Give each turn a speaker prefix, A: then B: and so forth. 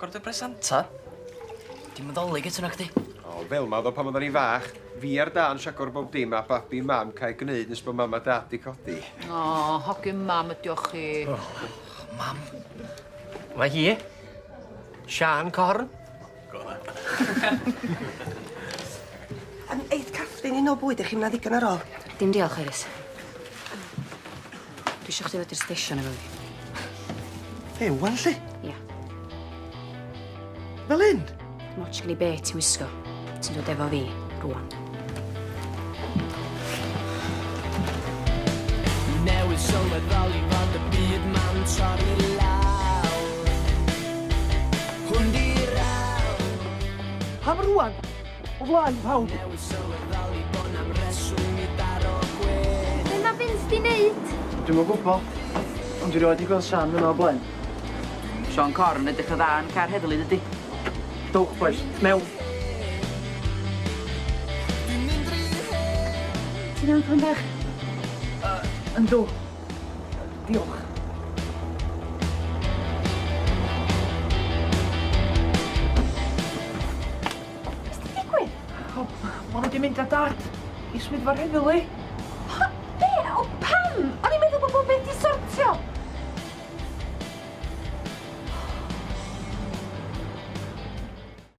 A: Agor dy bresanta.
B: Dim yn ddolig eto nacdi?
C: O, fel ma oedd o pan oedden ni fach. Fi ar dan siacor bob dim a babi mam cael gwneud nes bod mam a dad di codi.
D: O, hogyn mam ydioch chi.
B: Oh, mam. Mae hi. Sian Corn.
A: Go na.
E: Eith Catherine i nôl bwyd i chi, ma' 'na ddigon ar ôl.
F: Dim diolch, Iris. Dwi isio chdi ddod i'r station efo fi.
E: Be, wan lly?
F: Ia.
E: Fel hyn?
F: Dim ots gen i be ti'n wisgo. Ti'n dod efo fi, rwan.
G: Newydd sylweddoli fod y byd ma'n torri lawr. Hwn di'r awr.
H: Pam rwan? O flaen pawb.
G: Newydd sylweddoli bod na'm reswm i daro gwe.
I: Be mae Vince di wneud?
H: Dwi'm yn gwybod. Ond dwi rioed 'di gweld Sian yna o blaen.
J: Siôn Corn edrych yn dda yn car heddlu dydi?
H: Dowch bois, mewn.
F: Ti'n iawn, Tom bach?
H: Yndw. Diolch.
I: Be' sy 'di digwydd?
H: O, ma' nhw 'di mynd â dad i swyddfa'r heddlu.